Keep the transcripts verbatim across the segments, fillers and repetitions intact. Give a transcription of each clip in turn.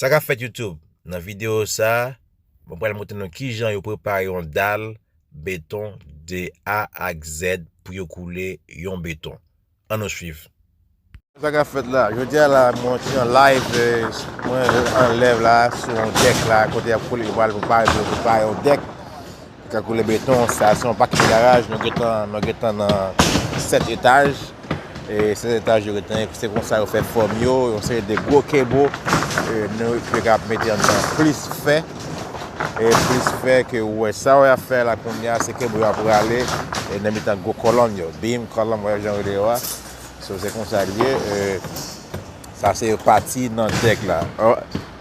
Sa k ap fèt YouTube? Nan videyo sa a, mwen pral montre nou kijan yo prepare yon dal beton de A ak Z pou yo koule yon beton. Ann nou swiv. Sa k ap fèt la? Jodi a la, mwen te an live, eh, mwen an live la, sou yon dèk la, kote y ap koule, yo pral prepare, yo prepare yon dèk. Ka koule beton, sa se yon pakèt garaj, nou gentan, nou gentan nan sèt etaj. E sèt etaj yo gentan, se konsa yo fè fòm yo, yon seri de gwo kebo, e nou, yo ka mete anndan plis fè. E plis fè ke ou wè sa yo ap fè la kounye a, se kebo yo ap rale, e nan mitan gwo kòlòn yo, beam kòlòn, wè jan yo rele yo a. So, se konsa l ye, e sa se pati nan dèk la. Ò,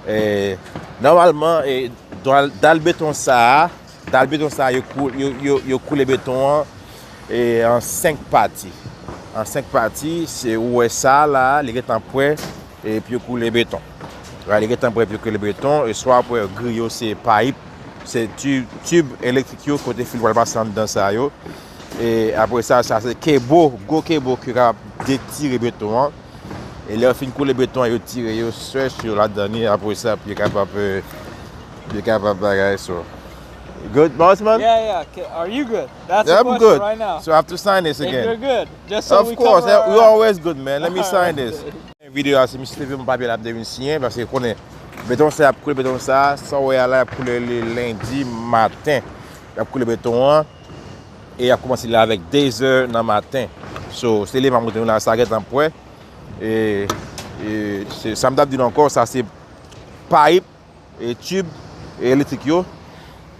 e, nòmalman, e, dal, dal beton sa a, dal beton sa a, yo kou-, yo, yo, yo koule beton an, e, an senk pati. An senk pati, se ou wè sa a la, li gentan prè, epi yo koule beton. Wè, li gentan prè, epi yo koule beton, e swa prè gri yo, se payip, se tib, tib elektrik yo, kote fil pral pase anndan sa yo. E apre sa, sa se kebo, gwo kebo ki ka detire beton an. E lè yo fin koule beton an, yo tire yo, stretch yo ladan li, apre sa, pou yo kapab, eh, yo kapab bagay, so. Good, Bossman? Yeah, yeah. Ca- Are you good? That's Yeah, the I'm question good. right now. So I have to sign this If again. You're good. Just so Of we course, cover eh, we our- always good, man. Let me All sign right. This. Videyo a, se misye Steven, m pa byen ap devin siyen, paske konnen beton sa ap koule, beton sa, sa w wè a la, ap koule li lendi maten. Y ap koule beton an, e y ap kòmanse li avèk de zè nan maten. So, se li m ap montre nou la, sa gentan prè. E, e se, sa m t ap di nou ankò, sa se payip, e tib, e elektrik yo.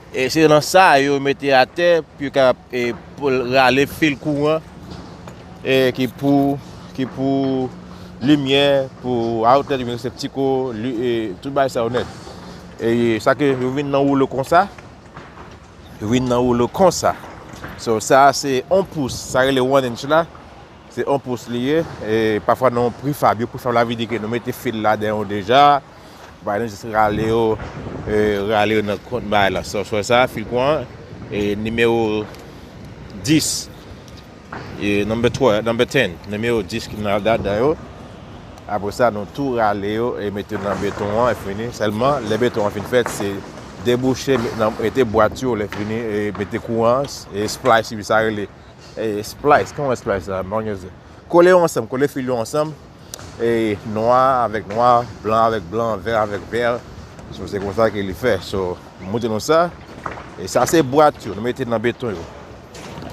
E se nan sa yo mete atè, pou yo kapab, e, pou rale fil kouran, e ki pou, ki pou limyè, pou outlet, oubyen reseptiko, li, e tout bagay sa yo nèt. E sa ke yo vin nan woulo konsa, yo vin nan woulo konsa. So, sa se yon pous, sa rele one inch la. Se yon pous li ye. E pafwa nan yon prefab, yo prefab la vle di ke nou mete fil ladan yo deja. Bagay nou jis rale yo, e, rale yo nan kont bagay la. So, so sa, fil kouran, e nimewo dis, e number twelve, number ten, nimewo dis ki nan ladan yo. Apre sa, nou tou rale yo e mete yo nan beton an, e fini. Sèlman, lè beton an fin fèt, se debouche, met nan, mete bwat yo, lè fini, e mete kouran, e splice, epi sa rele, e splice, kòman splice la? Mwen, kole yo ansanm, kole fil yo ansanm, e nwa avèk nwa, blan avèk blan, vè avèk vè. So, se konsa ke li fè. So, m montre nou sa. E sa se bwat yo, nou mete nan beton yo.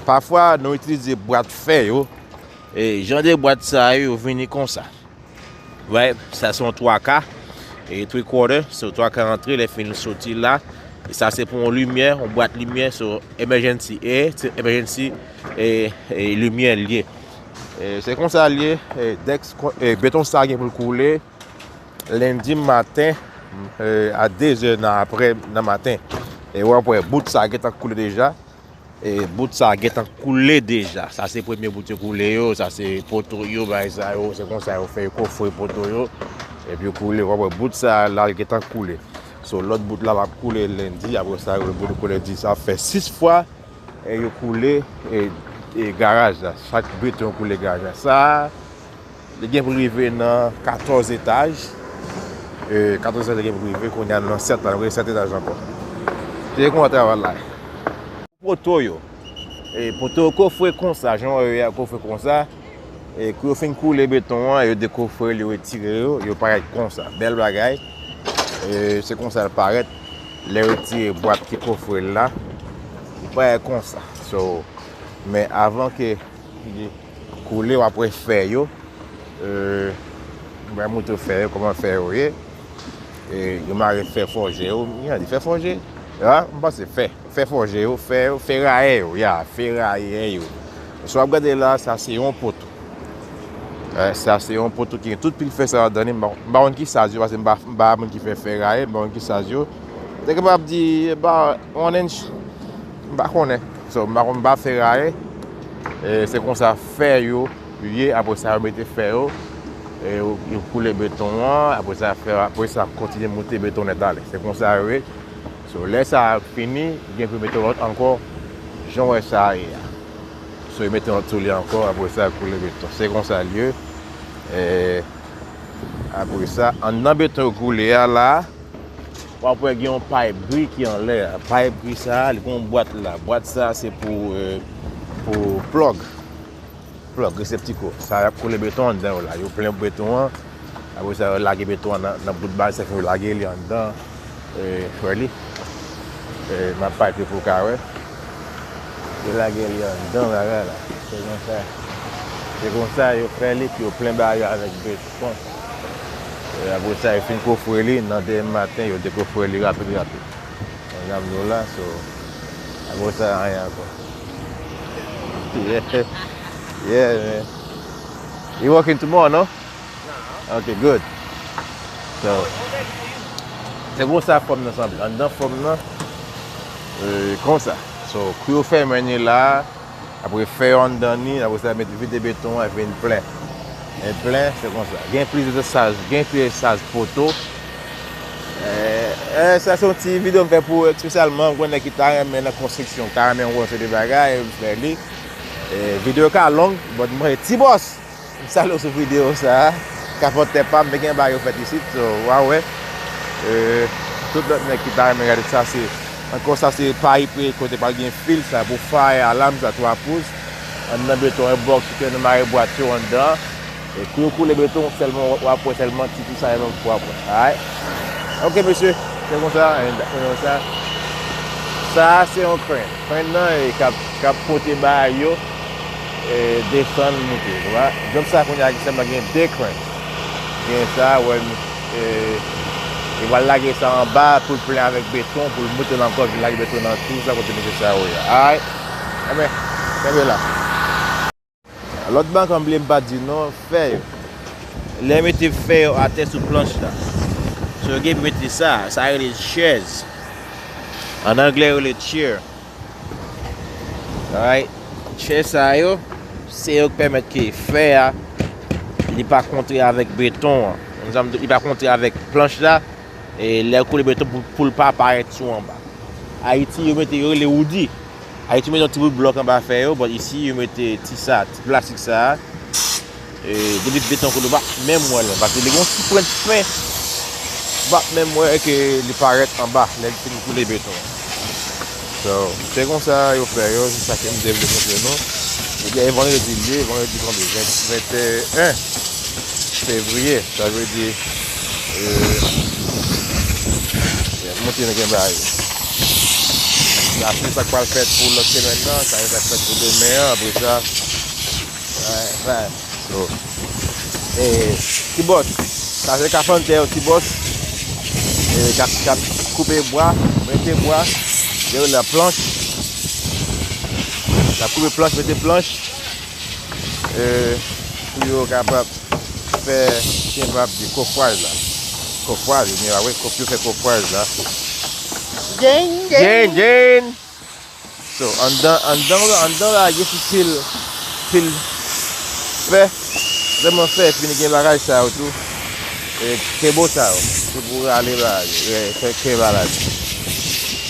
Pafwa, nou itilize bwat fè yo. E jan de bwat sa yo, yo vini konsa. Right? Sa se yon twa ka. E three quarter, so twa ka antre, lè fini soti la. E sa se pou yon limyè, yon bwat limyè, so emergency, e, se emergency, e, e limyè l ye. E se konsa l ye, e, dèk, e, beton sa gen pou l koule lendi maten, e, a de zè nan apre, nan maten. E w ap wè bout sa gentan koule deja. E bout sa gentan koule deja. Sa se premye bout yo koule yo, sa se poto yo, bagay sa yo, se konsa yo fè yo kofre poto yo. Epi yo koule, w ap wè bout sa la, l gentan koule. So, lòt bout la, l ap koule lendi, apre sa, yo bout koule di, sa fè sis fwa, e yo koule, e, e garaj la. Chak beton yo koule garaj la. Sa, li gen pou rive nan katòz etaj. E, katòz etaj li gen pou rive, kounye a nan sèt la, nou gen sèt etaj ankò. Se konsa travay la. Poto yo. E poto yo kofre konsa, jan w wè yo a kofre konsa. E kou yo fin koule beton an, yo dekofre l, yo retire yo, yo parèt konsa. Bèl bagay. E se konsa l parèt. Lè yo retire bwat ki kofre l la, li parèt konsa. So, men avan ke li koule, w ap wè fè yo. E, m pral montre w fè yo, kòman fè yo ye. E, yo mare fè fòje yo. Gade, fè fòje. A, m panse fè. Fè fòje yo, fè, feraye yo, ya, feraye yo. So w ap gade la, sa se yon poto. E, sa se yon poto ki gen tout pil fè sa ladan li. M pa, m pa konn ki size yo, paske m pa, m pa moun ki fè feraye, m pa konn ki size yo. Te kapab di, ba, one inch, m pa konnen. So, m pa konn, m pa feraye. E, se konsa fè yo ye, apre sa, yo mete fè yo. E, yo, yo koule beton an, apre sa, fè, apre sa, kontinye moute beton nèt ale. Se konsa yo ye. So, lè sa a fini, gen pou mete lòt ankò, jan w wè sa a ye a. So, yo mete lòt sou li ankò, apre sa, koule beton. Se konsa l ye. E, Apre sa, anndan beton yo koule a la, w ap wè gen yon payp gri ki anlè a. Payp gri sa a, li gen yon bwat la. Bwat sa a se pou, eh, pou plug. Plug, reseptiko. Sa y ap koule beton anndan yo la. Yo plen beton an. Apre sa, yo lage beton an nan, nan bout bal, sa fè yo lage li anndan. Eh, frè li. Eh, m ap pati pou w ka wè. Yo lage li anndan bagay la. Se konsa. Se konsa yo fè li, pou yo plen bagay yo avèk beton. Eh, apre sa, yo fin kofre li, nan demen maten, yo dekofre li rapid, rapid. Yon dam nou la, so, apre sa, anyen ankò. Yeah. Yeah, man. You working tomorrow, no? Ok, good. So, se konsa fòm nan sanble. Anndan fòm nan, eh, konsa. So, kou yo fèmen li la, apre fè yo anndan li, apre sa, mete vide beton an, epi l plen. Li plen, se konsa. Gen plizyè saj, gen plizyè saj poto. Eh, eh, sa se yon ti videyo m fè pou, espesyalman, pou nèg ki ta renmen nan konstriksyon, ki ta renmen yon seri de bagay, fè li. Eh, videyo ka long, but mwen, Ti Bòs! M salye w sou videyo sa a. Kapantè pa m, men gen bagay yo fèt isit, so, w a wè. Eh, tout lòt nèg ki ta renmen gade sa, se, ankò sa, se payip kote pral gen fil sa pou fire alarm sa, twa pous. Anndan beton, en bòks, kote nou mare bwat yo anndan. E kou yo koule beton, sèlman w ap wè sèlman ti, ti sa yo w ap wè. Alright? Ok, mesye. Se konsa, eh, se konsa. Sa a se yon crane. Crane nan, e k ap, k ap pote bagay yo, e desann, moute. Ou wè? Jòb sa a kounye a, sèlman gen de crane. Gen sa, wè, e, e pral lage sa anba pou l plen avèk beton, pou l moute l ankò, vin lage beton nan tou sa kote mesye sa yo ye a. Alright? Enben, kenbe la. Lòt bagay m bliye m pa di nou, fè yo. Lè yo mete fè yo atè sou planch la. So, yo gen pou mete sa, sa rele chèz. An anglè, yo rele chair. Alright. Chèz sa yo, se yo k pèmèt ke fè a, li pa kontre avèk beton an. Li pa kontre avèk planch la, e lè yo koule beton pou, pou l pa parèt sou anba. Ayiti, yo mete, yo rele woody. Ayiti mete yon ti bout blòk anba fè yo, but isi yo mete ti sa, ti plastik sa a. E, depi beton koule, ou p ap menm wè l, paske li gen yon ti pwent fen, ou p ap menm wè ke li parèt anba, lè l fin koule beton. So, se konsa yo fè yo, se sa ke m te vle montre nou. Ebyen, e vandredi l ye, vandredi konbyen? Ven, venteyen fevriye, sa vle di, e, montre nou gen bagay. Sa se sa k pral fèt pou lòt semèn nan, sa se sa k fèt pou demen an, apre sa, eh, eh, so, eh, Ti Bòs, sa se kapantè yo, Ti Bòs, eh, k ap, k ap koupe bwa, mete bwa, yo la planch, l ap koupe planch, mete planch, eh, pou yo kapab fè, jan m ap di, kofwaj la. Kofwaj, ou byen, wi, kof-, yo fè kofwaj la. Djin, djin. Djin, djin. So, anndan, anndan, anndan la, gen ti pil, pil fè. Vrèman fè, epi gen bagay sa yo tou. E, kebo sa yo. Se pou rale bagay, e, fè kè bagay.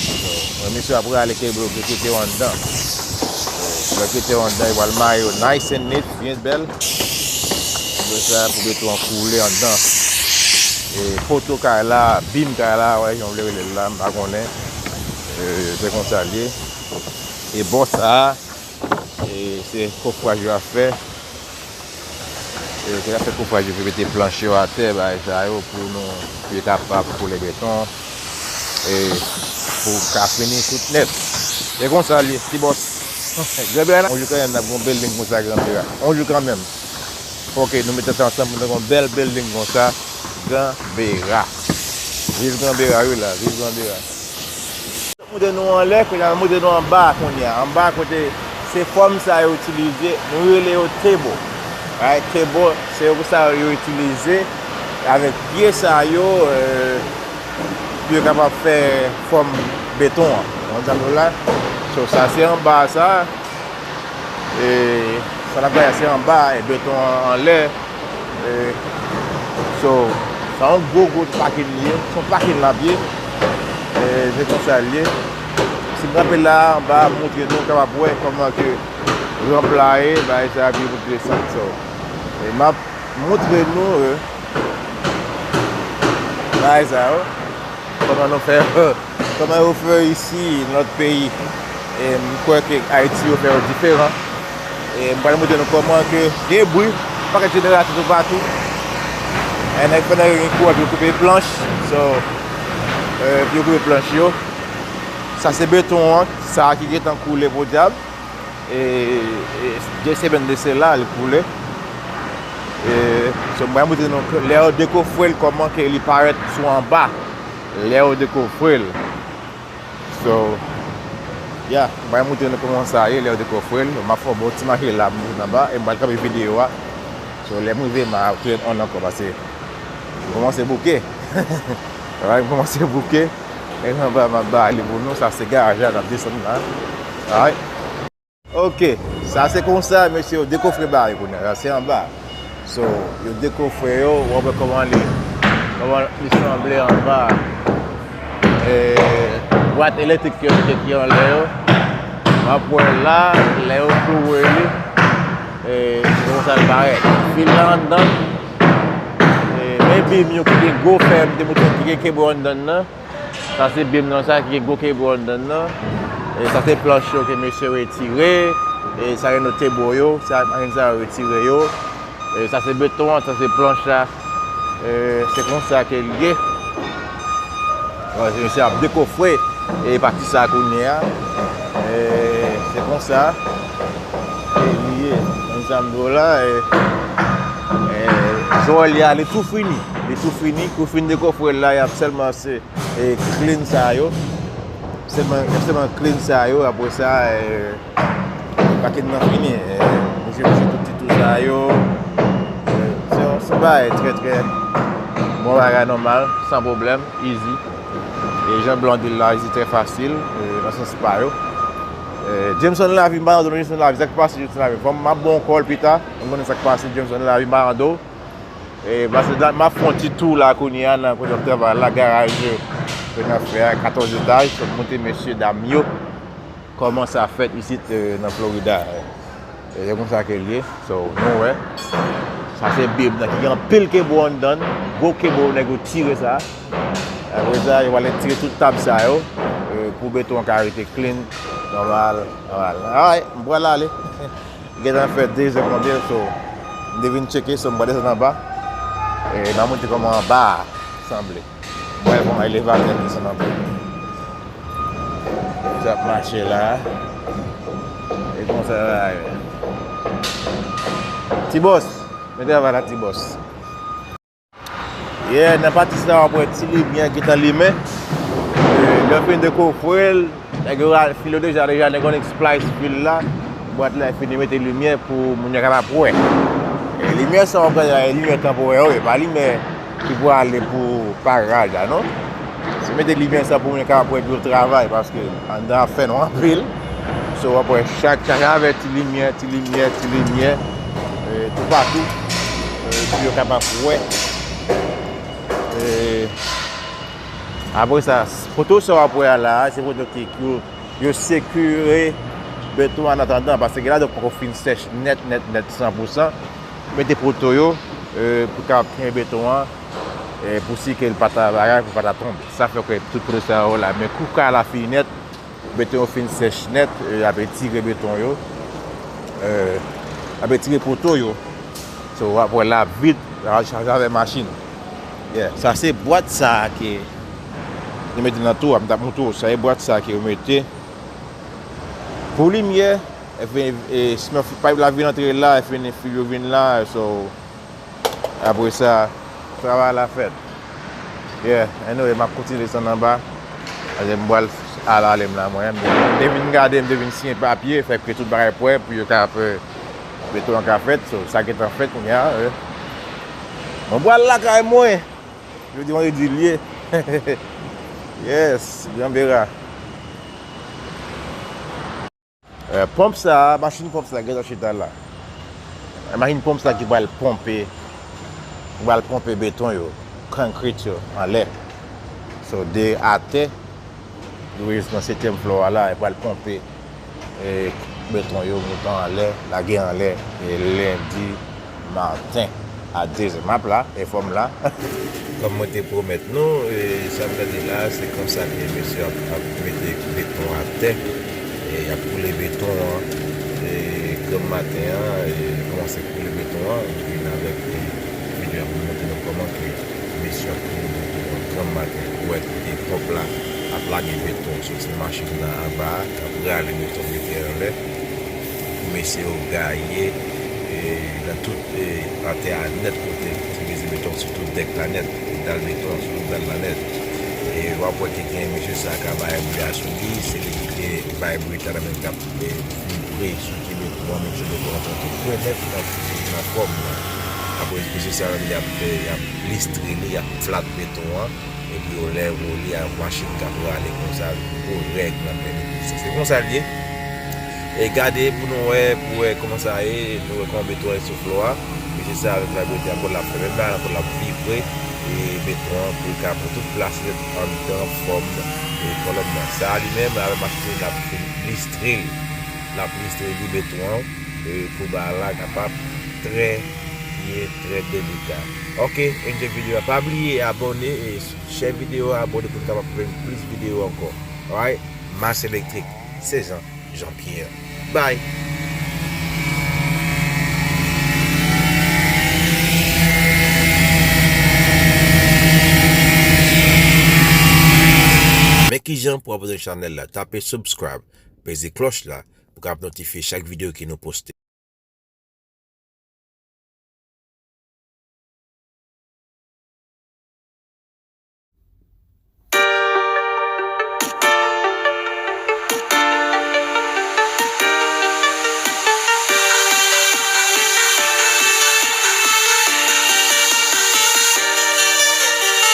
So, men misye ap rale kebo, pou kite yo anndan. So, lè kite yo anndan, yo pral mare yo nice and neat. Byen bèl. Apre sa, pou beton an koule anndan. E poto kay la, bim kay la, wè, jan w vle rele l la, m pa konnen. E, se konsa l ye. E bò sa a, e, se kofwaj yo ap fè. E, se ap fè kofwaj yo, mete planch yo atè, bagay sa yo, pou nou, pou yo kapab koule beton. E, pou ka fini tout nèt. Se konsa l ye, Ti Bòs. Granbera, yon jou kanmenm, n ap gen yon building konsa, Granbera. Yon jou kanmenm. Fòk nou met tèt ansanm pou nou gen yon bèl building konsa, Granbera. Viv Granbera, wi la, viv Granbera. Montre nou anlè, kounye a, montre nou anba kounye a. Anba kote se fòm sa yo itilize, nou rele yo table. Right? Table, se yo sa yo itilize avèk pye sa yo, eh, pou yo kapab fè fòm beton an. Ou konprann sa m di w la? So, sa se anba sa. E sa n ap gade se anba, e beton an anlè. E, so, sa yon gwo, gwo pakin li ye. Se yon pakin l ap ye. E, se konsa l ye. Si m kanpe la, anba, montre nou, kapab wè kòman ke ranp la ye, bagay sa ap vin enteresan. So, e m ap montre nou, e, Bagay sa yo, kòman nou fè, kòman yo fè isi, nan lòt peyi. E m kwè ke Ayiti yo fè yo diferan. E m pral montre nou kòman ke gen bri, pakèt jeneratè toupatou. E nèg fè nèg gen kouraj pou yo koupe planch. So, e, pou yo koupe planch yo. Sa se beton an, sa ki gentan koule podyab. E, e de semèn de sela, li koule. E, so, mwen montre nou ke lè yo dekofre l, kòman ke li parèt sou anba. Lè yo dekofre l. So, yeah, mwen montre nou kòman sa ye, lè yo dekofre l. M ap fè yon bon ti mache la, m montre anba, e m pral kanpe videyo a. So, lè m rive, m a tounen on ankò, paske m kòmanse bouke. Alright, m kòmanse bouke. E anba, m ap ba li pou nou, sa se garaj la, n ap desann la. Alright. Ok, sa se konsa, mesye, yo dekofre bagay kounye a, sa se anba. So, yo dekofre yo, w ap wè kòman li, kòman li sanble anba. E, bwat elektrik yo mete ki anlè yo. M ap wè la, lè yo kloure li, e, se konsa l parèt. Fil la anndan, e, men bim yo ki gen gwo fè, m te montre ki gen kebo anndan nan. Sa se bim nan sa ki gen gwo kebo anndan nan. E sa se planch yo ke mesye retire. E sa gen lòt kebo yo, sa machin sa yo retire yo. E sa se beton an, sa se planch la. E se konsa ke l ye. Bon, se mesye ap dekofre e pati sa kounye a. E se konsa ke l ye. Konn sa m di w la, e, e, jan w wè l ye a, li tou fini. Li tou fini, kou fin dekofre l la, y ap sèlman se e clean sa yo. Sèlman, sèlman clean sa yo, apre sa, e, paket nan fini. E, bouje, bouje tout ti tou sa yo. E, se yon, se yon bagay trè, trè bon bagay nòmal, san pwoblèm, easy. E jan Blondy la, easy, trè fasil, e, nan sans pa yo. E, Jameson Lavi, m pa nan Jameson Lavi, sa k pase Jameson Lavi? Fò m, m ap ba w kòl pita, m konnen sa k pase Jameson Lavi, m pa nan do. E, paske la, m ap fè yon ti tou la kounye a nan kote m ap travay la, garaj yo, ke n ap fè a, katòz etaj, pou montre mesye dam yo kòman sa fèt isit, e, nan Florida. E, se konsa ke l ye. So, nou wè. Sa se bib nan ki gen anpil kebo anndan, gwo kebo nèg yo tire sa. Apre sa, yo pral tire tout tab sa yo, e, pou beton an ka rete clean, nòmal, nòmal. Alright, m pral ale. Gentan fè de zè konbyen, so, m te vin tcheke, so, m pral desann anba. E, m a montre kòman anba a sanble. M wè bon elevatè desann anba. Sa ap mache la. E konsa la ye. Ti bòs, men travay la, ti bòs. Yeah, nan pati sa w ap wè ti limyè gentan limen. E, lè yo fin dekofre l, nèg yo al fil yo deja, deja nèg yo annik splice fil la. Bwat la fini mete limyè pou moun yo kapab wè. E limyè sa w ap gade la, e limyè tanporè wi, e pa limyè ki pou ale pou parad la, non. Se mete limyè sa pou moun yo kapab wè pou yo travay, paske anndan ap fè nwa anpil. So, w ap wè chak, chak avè ti limyè, ti limyè, ti limyè, e, toupatou, e, pou yo kapab wè. E, apre sa, poto sa w ap wè a la a, se poto ki, ki yo, yo sekire beton an annatandan, paske gen ladan poko fin sèch nèt, nèt, nèt, san pou san. Mete poto yo, e, pou kapab kenbe beton an, e, pou si ke l pa ta bagay, pou pa ta tonbe. Sa fè ke tout poto sa yo la, men kou kay la fini nèt, beton yo fin sèch nèt, e, y ap etire beton yo, e, y ap etire poto yo. So, w ap wè l ap vid, l ap chaje avè machin. Yeah, sa se bwat sa a ke yo mete nan tou a, m t ap montre w, sa e bwat sa a ke yo mete pou limyè, epi, e, sinon, payip la vin antre la, epi fil yo vin la, so, apre sa, travay la fèt. Yeah, anyway, m ap kontinye desann anba. Paske m pral al ale m la, mwen. M te vin gade, m te vin siyen papye, fè ke tout bagay prè pou yo ka fè, beton an ka fèt. So, sa gentan fèt, kounye a, e. Mwen pral lakay mwen. Jodi vandredi l ye. Yes, Granbera. E, ponp sa a, machin ponp sa a gentan chita la. E, machin ponp sa a ki pral ponpe, ki pral ponpe beton yo, concrete yo, anlè. So, de atè, rive nan setyèm flò a la, e pral ponpe, e, beton yo, moute anlè, lage anlè, e, lendi maten. A dezyèm ap la, enfòm la. Kòm mwen te pwomèt nou, e, sa m gade la, se konsa ke mesye ap, ap mete beton atè. E, y ap koule beton an. E, granm maten an, e, kòmanse koule beton an. M vin avèk, e, videyo a pou montre nou kòman ke mesye ap koule beton an granm maten. Ou wè kote ponp la ap lage beton, soti machin nan anba a, k ap rale beton mete anlè. Mesye yo gaye, e, nan tout, e, atè a nèt kote, ti mezi beton sou tout dèk la nèt, dal beton sou tout dal la nèt. E w ap wè ke gen mesye sa k ap bay bri a sou li, se li ki te bay bri talè menm k ap, e, vibre sou ti beton an, mesye beton an pran tout pwen nèt nan, nan fòm nan. Apre mesye sa menm y ap, e, y ap plistre li, y ap flat beton an. Epi yo lè yo li a yon machin k ap rale konsa, gwo règ nan men li. Se konsa l ye. E gade pou nou wè, pou wè kòman sa ye, nou wè kòman beton an sou flo a. Mesye sa avèk la bete a, kòl l ap fè menm bagay la, kòl l ap vibre, e beton an pou l ka pran tout plas nèt anndan fòm, e, kòlòn nan. Sa a li menm, avèk machin li, l ap vin plistre l. L ap plistre li beton an, e, pou bagay la kapab trè byen, trè delika. Ok, enjoy videyo a. Pa bliye abòne, e, share videyo a, abòne pou n kapab fè plis videyo ankò. Alright? Mas Elektrik, se Jean, Jean Pierre. Bye! Men kijan pou abòne chanèl la, tape subscribe, peze klòch la pou kapab notifye chak videyo ke nou poste.